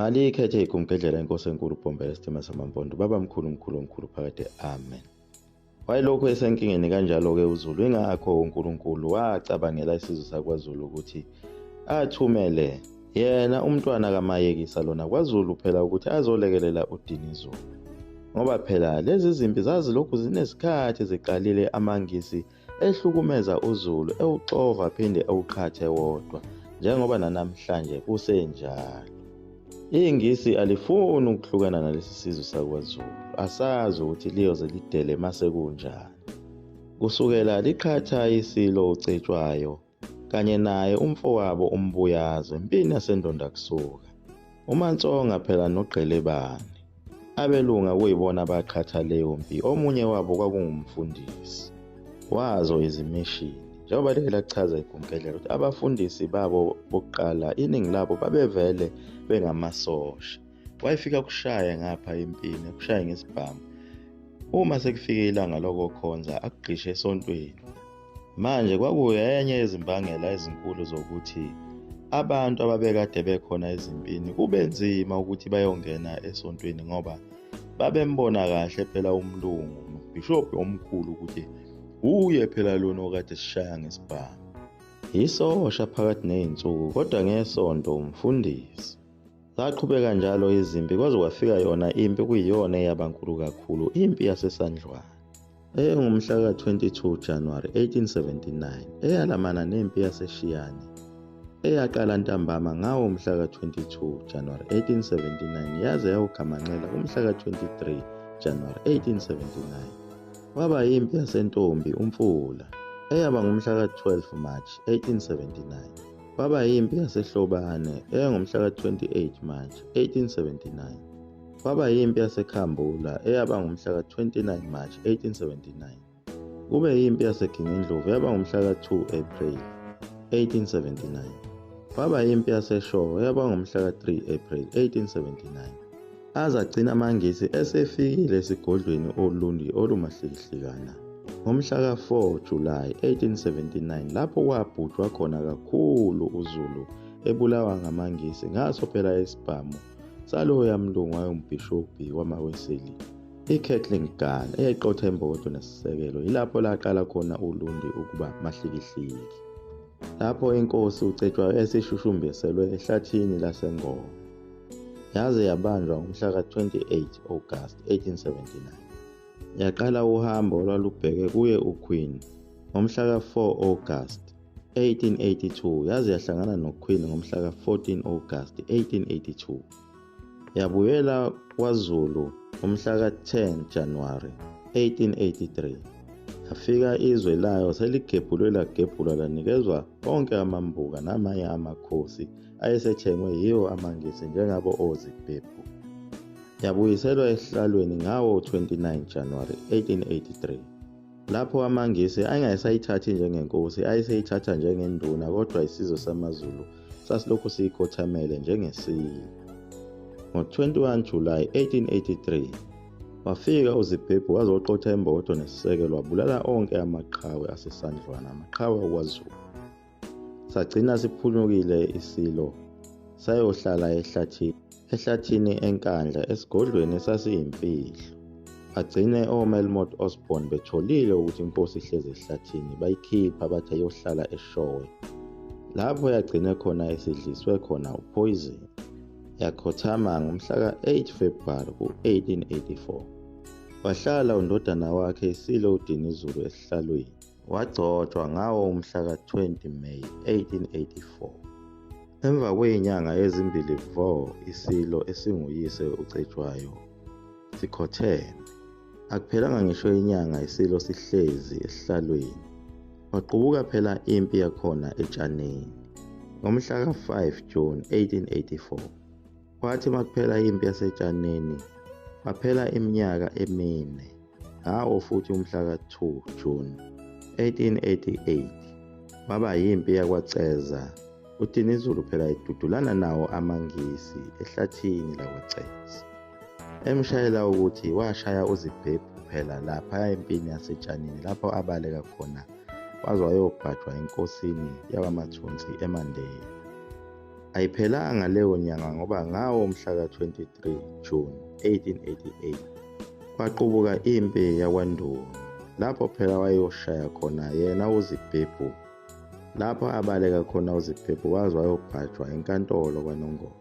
Maliyikhethe igumgedlela inkosi enkulu uBhombela isitima samaMpondo, baba mkhulu mkhulu omkhulu phakade, amen. Wayelokhu esenkingeni kanjalo-ke uZulu, ingakho uNkulunkulu wacabangela isizwe sakwaZulu ukuthi athumele yena umntwana kaMayekisa lona kwaZulu phela ukuthi azolekelela uDinizulu. Ngoba phela lezi zimpi zazilokhu zinesikhathi ziqalile amaNgisi ehlukumeza uZulu ewuxova aphinde ewuqhathe wodwa njengoba nanamhlanje kusenjalo. INgisi alifuni ukuhlukana nalesi sizwe sakwaZulu, asazi ukuthi liyoze lidele mase kunjani. Kusukela liqhatha iSilo uCetshwayo kanye naye umfowabo uMbuyazwe empini yaseNdondakusuka. UMansonga phela noGqelebane. Abelunga kuyibona abaqhatha leyo mpi, omunye wabo kwakungumfundisi wazo izimishini. Njengoba like lachaza igumgedlela ukuthi abafundisi babo bokuqala iningi labo babevele bengamasosha. Wayefika kushaye ngapha empini, kushaye ngesibhamu. Uma sekufike ilanga lokukhonza akugqishe esontweni. Manje kwakuyenye yezimbangela ezinkulu zokuthi abantu ababekade bekhona ezimpini kube nzima ukuthi bayongena esontweni ngoba babembona kahle phela umlungu nombhishobhi omkhulu ukuthi uye phela lona okade sishaya ngesibhamu. Yisosha phakathi ney'nsuku kodwa ngesonto umfundisi. Zaqhubeka njalo izimpi kwaze kwafika yona impi kuyiyona eyaba nkulu kakhulu, impi yaseSandlwana. Eyayingumhla ka-22 January 1879 eyalamana nempi yaseShiyane eyaqala ntambama ngawo umhla ka-22 January 1879 yaze yawugamanxela kumhla ka-23 January 1879. Kwaba yimpi yaseNtombi uMfula eyaba ngumhla ka-12 March 1879. Kwaba yimpi yaseHlobane eyangomhla ka-28 March 1879. Kwaba yimpi yaseKhambula eyaba ngumhla ka-29 March 1879. Kube yimpi yaseGingindlovu yaba ngumhla ka-2 April 1879. Kwaba yimpi yaseShowe yaba ngumhla ka-3 April 1879. Aze agcina amaNgisi esefikile esigodlweni oLundi olumahlikihlikana ngomhla ka-4 July 1879 lapho kwabhujwa khona kakhulu uZulu ebulawa ngamaNgisi ngaso phela isibhamu saloya mlungu wayengumbhishobhi wamaWeseli i-Gatling gun eyayiqotha imbokodo nesisekelo. Yilapho laqala khona uLundi ukuba mahlikihliki lapho inkosi uCetshwayo esishushumbiselwe ehlathini laseNgoma yaze yabanjwa ngomhla ka-28 August 1879. Yaqala uhambo olwalubheke kuye uQueen ngomhla ka-4 August 1882 yaze yahlangana noQueen ngomhla ka-14 August 1882. Yabuyela kwaZulu ngomhla ka-10 January 1883. Yafika izwe layo seligebhulwe lagebhulwa lanikezwa onke amambuka namanye amakhosi ayesethengwe yiwo amaNgisi njengabo oZibhebhu. Yabuyiselwa esihlalweni ngawo-29 January 1883 lapho amaNgisi ayengayisayithathi njengenkosi ayeseyithatha njengenduna kodwa isizwe samaZulu sasilokhu siyikhothamele njengesilo. Ngo-21 July 1883 wafika uZibhebhu wazoqotha imbokodo nesisekelo wabulala onke amaqhawe aseSandlwana, amaqhawe akwaZulu. Sagcina siphunyukile isilo sayohlala ehlathini ehlathini eNkandla esigodlweni esasiyimfihlo. Bagcine oMelmoth Osborne betholile ukuthi inkosi ihlezi ehlathini bayikhipha bathi ayohlala eShowe lapho yagcine khona isidliswe khona uphoyizeni. Yakhothama ngomhla ka-8 February ku-1884. Wahlala undodana wakhe iSilo uDinizulu esihlalweni. Wagcotshwa ngawo umhla ka-20 May 1884. Emva kwezinyanga ezimbili vo iSilo esinguyise uCetshwayo sikhotheme. Akuphelanga ngisho inyanga iSilo sihlezi esihlalweni. Kwaqubuka phela impi yakhona eTshaneni. Ngomhla ka-5 June 1884 kwathi makuphela impi yaseTshaneni kwaphela iminyaka emine. Ngawo futhi umhla ka-2 June 1888 kwaba yimpi yakwaCeza uDinizulu phela edudulana nawo amaNgisi ehlathini lakwaCeza. Emshayela ukuthi washaya uZibhebhu phela lapha empini yaseTshaneni lapho abaleka khona waze wayobhajwa enkosini yakwaMathonsi eMandela. Ayiphelanga leyo nyanga ngoba ngawo mhla ka-23 June 1888 kwaqubuka impi yakwaNdunu, lapho phela wayoshaya khona yena uZibhebhu. Lapho abaleka khona uZibhebhu waze wayobhajwa enkantolo kwaNongoma,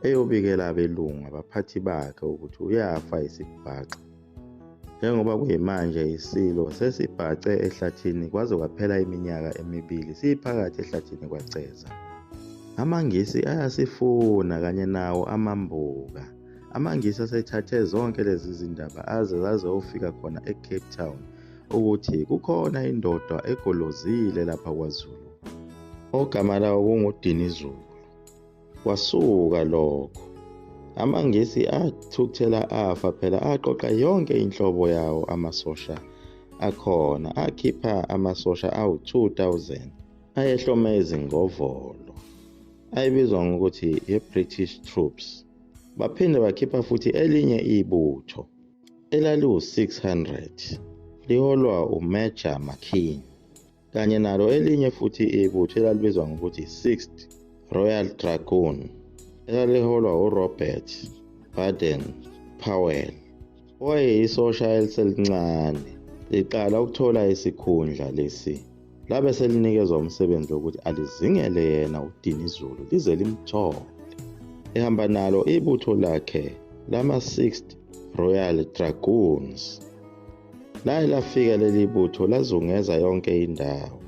eyobikela abelungu abaphathi bakhe ukuthi uyafa isibhaxu. Njengoba kuyimanje isilo sesibhace ehlathini kwaze kwaphela iminyaka emibili siphakathi ehlathini kwaCeza. AmaNgisi ayasifuna kanye nawo amambuka. AmaNgisi asethathe zonke lezi zindaba aze zazofika khona eCape Town ukuthi kukhona indoda egolozile lapha kwaZulu, ogama lawo kunguDinizulu. Kwasuka lokho, amaNgisi athukuthela afa phela, aqoqa yonke inhlobo yawo amasosha akhona, akhipha amasosha awu-2000 ayehlome izingovolo ayebizwa ngokuthi i-British Troops. Baphinde bakhipha futhi elinye ibutho elaliwu-600 liholwa uMajor McKean, kanye nalo elinye futhi ibutho elalibizwa ngokuthi 6th Royal Dragoon elaliholwa uRobert Baden Powell, owayeyisosha eliselincane liqala ukuthola isikhundla lesi. Labe selinikezwa umsebenzi wokuthi alizingele yena uDinizulu lize limthole. Ehamba nalo ibutho lakhe lama-6th Royal Dragoons. Laye lafika leli butho lazungeza yonke indawo,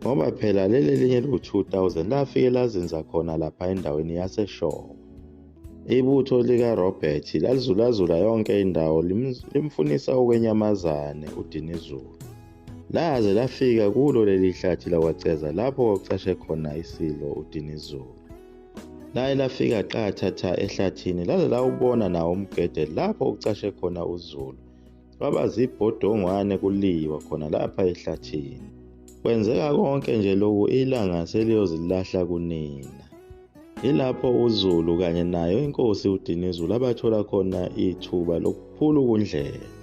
ngoba phela leli elinye liwu-2000 lafike lazinza khona lapha endaweni yaseShowe. Ibutho likaRobert lalizulazula yonke indawo limfunisa okwenyamazane uDinizulu. Laze lafika kulo leli hlathi lakwaCeza lapho kwakucashe khona isilo uDinizulu. Laye lafika qathatha ehlathini laze lawubona nawo umgede lapho kucashe khona uZulu. Kwaba zibhodongwane kuliwa khona lapha ehlathini. Kwenzeka konke nje lokhu ilanga seliyozilahla kunina. Ilapho uZulu kanye nayo inkosi uDinizulu abathola khona ithuba lokuphula ukundlela.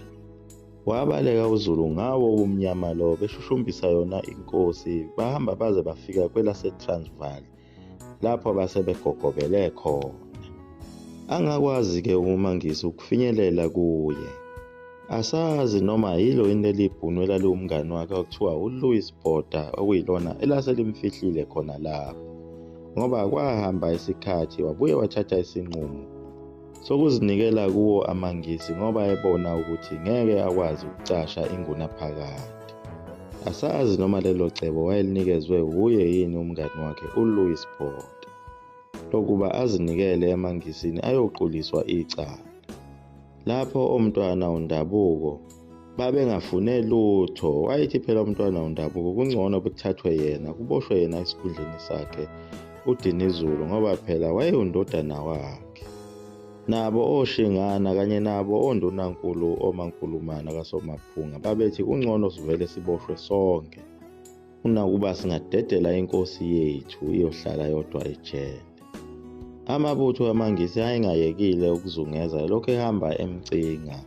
Wabaleka uZulu ngawo ubumnyama lo, beshushumbisa yona inkosi, bahamba baze bafika kwelase-Transvaal lapho base begogobele khona. Angakwazi-ke uMangisi ukufinyelela kuye. Asazi noma yilo yini leli bhunu elaliwumngani wakhe okuthiwa uLouis Botha, okuyilona elase limfihlile khona lapho, ngoba kwahamba isikhathi wabuye wathatha isinqumo sokuzinikela kuwo amaNgisi ngoba ebona ukuthi ngeke akwazi ukucasha ingunaphakade. Asazi noma lelo cebo wayelinikezwe wuye yini umngani wakhe uLouis Botha lokuba azinikele emaNgisini ayoquliswa icala. Lapho umntwana uNdabuko babengafune lutho, wayethi phela umntwana uNdabuko kungcono bekuthathwe yena kuboshwe yena esikhundleni sakhe uDinizulu, ngoba phela wayewundodana wakhe. Nabo oShingana kanye nabo ondunankulu oMankulumana kaSomaphunga babethi kungcono sivele siboshwe sonke kunakuba singadedela inkosi yethu iyohlala yodwa ejele. Amabutho amaNgisi ayengayekile ukuzungeza lokhu ehamba emcinga.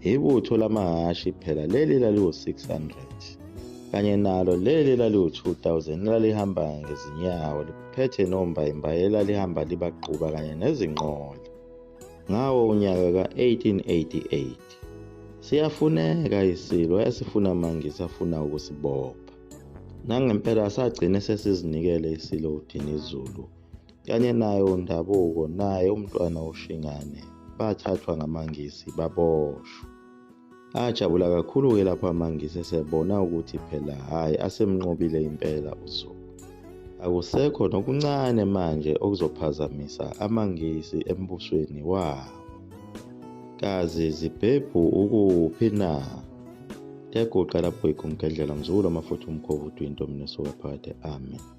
Ibutho lamahhashi phela leli laliwu-600 kanye nalo leli laliwu-2000 lalihamba ngezinyawo liphethe nombayimbayi elalihamba libaqhuba kanye nezinqola. Ngawo unyaka ka-1888 siyafuneka isilo esifuna amaNgisi afuna ukusibopha. Nangempela sagcine sesizinikele isilo uDinizulu kanye naye uNdabuko naye umntwana uShingane bathathwa ngamaNgisi baboshwa. Ajabula kakhulu-ke lapho amaNgisi esebona ukuthi phela hhayi asemnqobile impela uZulu. Akusekho nokuncane manje okuzophazamisa amaNgisi embusweni wawo. Kazi Zibhebhu ukuphi na? Yaguqa lapho igumgedlela mzukulu amafutha umkhovu udwinto mnesuka phakade. Amen.